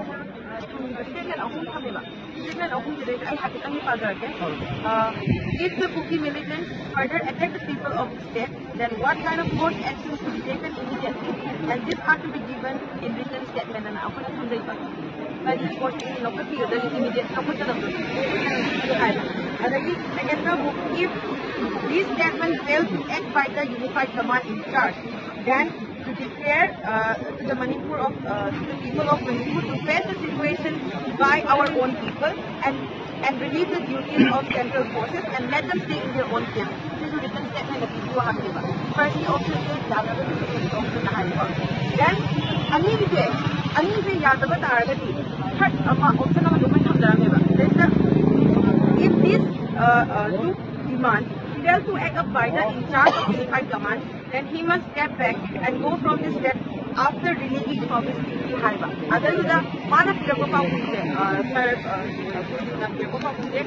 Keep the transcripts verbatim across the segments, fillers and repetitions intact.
Statement ꯑꯍꯨꯝ ꯊꯝꯃꯦꯕ꯫ Statement ꯑꯍꯨꯝꯁꯤꯗꯩꯗ ꯑꯩ ꯍꯥꯏꯐꯦꯠꯇꯪꯗꯤ ꯄꯥꯖꯔꯛꯀꯦ꯫ Uh, if the Kuki militants further attack the people of the state, then what kind of force action should be taken immediately, and this are to be given in written statement ꯑꯅ ꯑꯩꯈꯣꯏꯅ ꯊꯝꯖꯩꯕ꯫ ꯀꯔꯤ force action ꯂꯧꯈꯠꯄꯤꯒꯗꯒꯦ, immediate ꯂꯧꯈꯠꯀꯗꯕꯗꯣ ꯍꯥꯏꯕ꯫ ꯑꯗꯒꯤ second ꯗ ꯑꯃꯨꯛ, if this statement fail to act by the unified command in charge, then to declare uh, to the Manipur of uh, to the people of Manipur to face the situation by our own people and and relieve the duties of central forces and let them stay in their own camp. ꯁꯤꯁꯨ written statement ꯑꯃ ꯄꯤꯕꯤꯌꯨ ꯍꯥꯏꯕꯅꯦꯕ꯫ First option ꯁꯦ ꯌꯥꯗꯕ option ꯍꯥꯏꯕꯀꯣ꯫ Then ꯑꯅꯤꯁꯦ ꯑꯅꯤꯁꯦ ꯌꯥꯗꯕ ꯇꯥꯔꯒꯗꯤ third ꯑꯃ option ꯑꯃ ꯑꯗꯨꯃꯥꯏꯅ ꯊꯝꯖꯔꯝꯃꯦꯕ꯫ ꯁꯤꯗꯩꯁꯤꯗ if this uh, uh, two demand fail to act up by the in charge of unified command, then he must step back and go from the step after relieving from his duty ꯍꯥꯏꯕ꯫ ꯑꯗꯨꯗꯨꯗ ꯃꯥꯅ ꯄꯤꯔꯛꯄ ꯄꯥꯎꯈꯨꯝꯁꯦ, ꯑ, ꯁꯥꯔ, ꯑ, ꯁꯤꯅ ꯄꯤꯔꯛꯄ ꯄꯥꯎꯈꯨꯝꯁꯦ,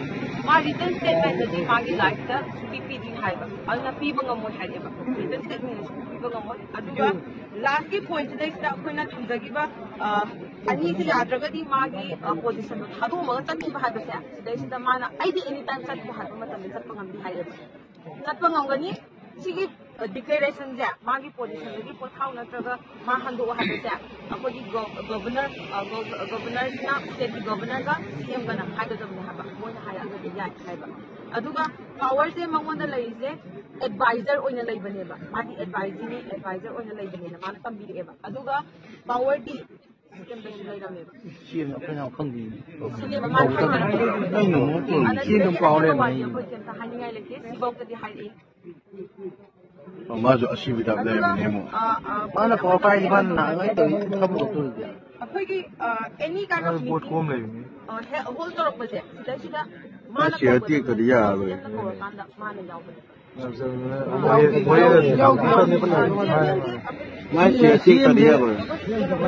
ꯃꯥ written statement ꯗꯗꯤ ꯃꯥꯒꯤ life ꯇ ꯁꯨꯡꯄꯤ ꯄꯤꯗ꯭ꯔꯤ ꯍꯥꯏꯕ꯫ ꯑꯗꯨꯅ ꯄꯤꯕ ꯉꯝꯃꯣꯏ ꯍꯥꯏꯔꯛꯑꯦꯕ꯫ Written statement ꯗ ꯁꯨꯡꯄꯤ ꯄꯤꯕ ꯉꯝꯃꯣꯏ꯫ ꯑꯗꯨꯒ last ꯀꯤ point ꯁꯤꯗꯩꯁꯤꯗ ꯑꯩꯈꯣꯏꯅ ꯊꯝꯖꯈꯤꯕ, ꯑ, ꯑꯅꯤꯁꯤ ꯌꯥꯗ꯭ꯔꯒꯗꯤ ꯃꯥꯒꯤ, ꯑ, position ꯗꯣ ꯊꯥꯗꯣꯛꯑꯝꯃꯒ ꯆꯠꯈꯤꯕ ꯍꯥꯏꯕꯁꯦ, ꯁꯤꯗꯩꯁꯤꯗ ꯃꯥꯅ "ꯑꯩꯗꯤ any time ꯆꯠꯀꯦ ꯍꯥꯏꯕ ꯃꯇꯝꯗ ꯆꯠꯄ ꯉꯝꯅꯤ" ꯍꯥꯏꯔꯦꯕ꯫ ꯆꯠꯄ ꯉꯝꯒꯅꯤ꯫ ꯁꯤꯒꯤ, ꯑ, declaration ꯁꯦ ꯃꯥꯒꯤ position ꯗꯒꯤ ꯄꯣꯊꯥꯎ ꯅꯠꯇ꯭ꯔꯒ ꯃꯥ ꯍꯟꯗꯣꯛꯑꯣ ꯍꯥꯏꯕꯁꯦ ꯑꯩꯈꯣꯏꯒꯤ ꯒꯣ-, governor, ꯑ, ꯒꯣ-, governor ꯁꯤꯅ state ꯀꯤ governor ꯒ C M ꯒꯅ ꯍꯥꯏꯒꯗꯕꯅꯦ ꯍꯥꯏꯕ꯫ ꯃꯣꯏꯅ ꯍꯥꯏꯔꯛꯑꯒꯗꯤ ꯌꯥꯏ ꯍꯥꯏꯕ꯫ ꯑꯗꯨꯒ power ꯁꯦ ꯃꯉꯣꯟꯗ ꯂꯩꯔꯤꯁꯦ advisor ꯑꯣꯏꯅ ꯂꯩꯕꯅꯦꯕ꯫ ꯃꯥꯗꯤ advisor ꯅꯤ, advisor ꯑꯣꯏꯅ ꯂꯩꯕꯅꯦꯅ ꯃꯥꯅ ꯇꯝꯕꯤꯔꯛꯑꯦꯕ꯫ ꯑꯗꯨꯒ power ꯗꯤ ꯁꯤ ꯑꯦꯝꯗꯁꯨ ꯂꯩꯔꯝꯃꯦꯕ꯫ ꯁꯤ ꯑꯦꯝ ꯑꯩꯈꯣꯏꯅ ꯈꯪꯗꯦꯅꯦ꯫ ꯁꯤꯅꯦꯕ ꯃꯥꯅ ꯍꯥꯏꯅꯔꯛꯄꯗꯣ꯫ ꯑꯩꯅ ꯑꯃꯨꯛ ꯀꯣꯜ ꯑꯗ ꯁꯤ ꯑꯦꯝ ꯁꯤꯗꯩꯗ ꯄꯥꯎ ꯑꯩꯅ ꯂꯩꯔꯝꯃꯦ꯫ ꯋꯥꯔꯤ ꯑꯩꯈꯣꯏ ꯀꯩꯝꯇ ꯍꯥꯏꯅꯤꯡꯉꯥꯏ ꯂꯩꯇꯦ꯫ ꯁꯤꯐꯥꯎꯗꯗꯤ ꯍꯥꯏꯔꯛꯏ꯫ ꯃꯥꯁꯨ ꯑꯁꯤꯕ ꯍꯤꯗꯥꯛ ꯂꯩꯔꯝꯃꯤꯅꯦ ꯑꯃꯨꯛ꯫ ꯑ, ꯑ, ꯃꯥꯅ power ꯄꯥꯏꯔꯗꯤ ꯃꯥꯅ ꯅꯍꯥꯟꯉꯩ ꯇꯧꯔꯤ ꯊꯕꯛ ꯇꯧꯔꯤꯗꯤ꯫ ꯑꯩꯈꯣꯏꯒꯤ, ꯑ, any kind of ꯃꯥꯅ ꯄꯣꯠ meeting, ꯈꯣꯝ ꯂꯩꯕꯅꯤ꯫ ꯑ, ꯍꯦ-, hold ꯇꯧꯔꯛꯄꯁꯦ ꯁꯤꯗꯩꯁꯤꯗ ꯃꯥꯅ ꯁꯤ ꯇꯧꯔꯛꯄꯁꯦ ꯇꯦꯛꯇꯗꯤ ꯌꯥꯔꯣꯏ꯫ ꯁꯤ ꯑꯦꯝꯅ ꯀꯧꯔꯀꯥꯟꯗ ꯃꯥꯅ ꯌꯥꯎꯕꯅꯦꯕ꯫ ꯃꯥꯏ ꯁꯤ ꯑꯇꯦꯛ ꯇꯧꯗ ꯌꯥꯔꯣꯏ꯫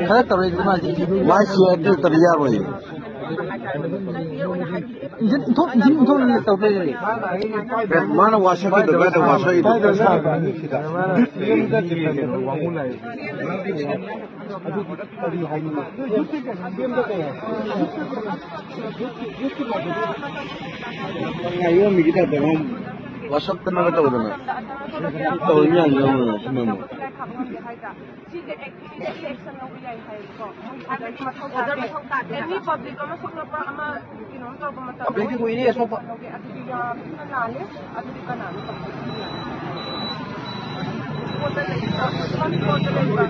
ꯈꯔ ꯇꯧꯔꯛꯏꯗꯤ ꯃꯥꯗꯤ꯫ ꯃꯥꯏ ꯁꯤ ꯑꯇꯦꯛ ꯇꯧꯗ ꯌꯥꯔꯣꯏ꯫ ꯏꯟꯖꯤꯟ ꯏꯟꯊꯣꯛ, ꯏꯟꯖꯤꯟ ꯏꯟꯊꯣꯛ ꯇꯧ ꯂꯩꯔꯦ꯫ ꯃꯥꯅ ꯋꯥꯁꯛꯀꯤꯗꯣ ꯀꯥꯏꯗ ꯋꯥꯁꯛꯏꯗꯣ? ꯀꯔꯤ ꯍꯥꯏꯅꯤꯡꯕ? ꯉꯥꯏꯌꯣꯝꯃꯤꯒꯤ ꯇꯥꯏꯞꯇ ꯉꯥꯡ-, ꯋꯥꯁꯛꯇꯅꯒ ꯇꯧꯗꯅ꯫ ꯇꯧꯔꯤ ꯃꯌꯥꯝꯁꯦ ꯌꯦꯡꯉꯨꯅꯦ, ꯁꯤ ꯃꯌꯥꯝꯗꯣ꯫ ꯁꯤꯁꯦ ꯑꯦꯛ-, ꯏꯃꯤꯗꯤꯌꯦꯠꯂꯤ ꯑꯦꯛꯁꯟ ꯂꯧꯕ ꯌꯥꯏ ꯍꯥꯏꯌꯦꯕꯀꯣ꯫ ꯑꯣꯔꯗꯔ ꯃꯊꯧ ꯇꯥꯗꯦ꯫ ꯑꯦꯅꯤ ꯄꯕ꯭ꯂꯤꯛ ꯑꯃ ꯁꯣꯛꯂꯛꯄ ꯑꯃ ꯀꯩꯅꯣꯝ ꯇꯧꯔꯛꯄ ꯃꯇꯝꯗ ꯄꯕ꯭ꯂꯤꯛꯀꯤ ꯀꯨꯏꯔꯦ ꯁꯣꯛꯄ꯫ ꯂꯧꯒꯦ꯫ ꯑꯗꯨꯗꯤ ꯌꯥꯝ ꯊꯤꯅ ꯂꯥꯜꯂꯦ꯫ ꯑꯗꯨꯗꯤ ꯀꯅꯥꯅꯣ ꯇꯧꯗꯣꯏꯁꯦ? ꯀꯣꯔꯠꯇ ꯂꯩꯕ, ꯀꯣꯔꯠꯇ ꯂꯩꯕ꯫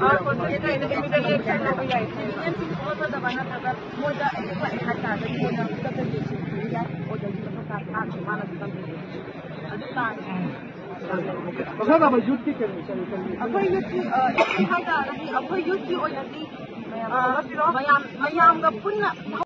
ꯑꯥ, ꯀꯣꯔꯠꯇ ꯂꯩꯕ꯫ ꯏꯃꯤꯗꯤꯌꯦꯠꯂꯤ ꯑꯦꯛꯁꯟ ꯂꯧꯕ ꯌꯥꯏ ꯍꯥꯏꯌꯦꯕ꯫ ꯁꯤꯇꯤꯖꯦꯟꯁꯤꯡ ꯁꯣꯛꯂꯛꯀꯗꯕ ꯅꯠꯇ꯭ꯔꯒ ꯃꯣꯏꯗ ꯑꯦꯇꯦꯛ ꯂꯥꯛꯑꯦ ꯍꯥꯏ ꯇꯥꯔꯒꯗꯤ ꯃꯣꯏꯅ ꯈꯨꯗꯛꯇ ꯌꯦꯡꯁꯤꯟꯕꯤꯕ ꯌꯥꯏ꯫ ꯑꯣꯔꯗꯔꯒꯤ ꯃꯊꯧ ꯇꯥꯗꯦ꯫ ꯃꯥꯅ ꯑꯗꯨꯝ ꯇꯝꯕꯤꯔꯦ꯫ ꯑꯗꯨ ꯇꯥꯔꯦ꯫ ꯃꯈꯥ ꯇꯥꯕ ꯌꯨꯠꯀꯤ ꯀꯔꯤ, ꯀꯔꯤ, ꯀꯔꯤ? ꯑꯩꯈꯣꯏ ꯌꯨꯠꯀꯤ, ꯑ, ꯍꯥꯏ ꯇꯥꯔꯒꯗꯤ ꯑꯩꯈꯣꯏ ꯌꯨꯠꯀꯤ ꯑꯣꯏꯅꯗꯤ, ꯑ, ꯃꯌꯥꯝ, ꯃꯌꯥꯝꯒ ꯄꯨꯟꯅ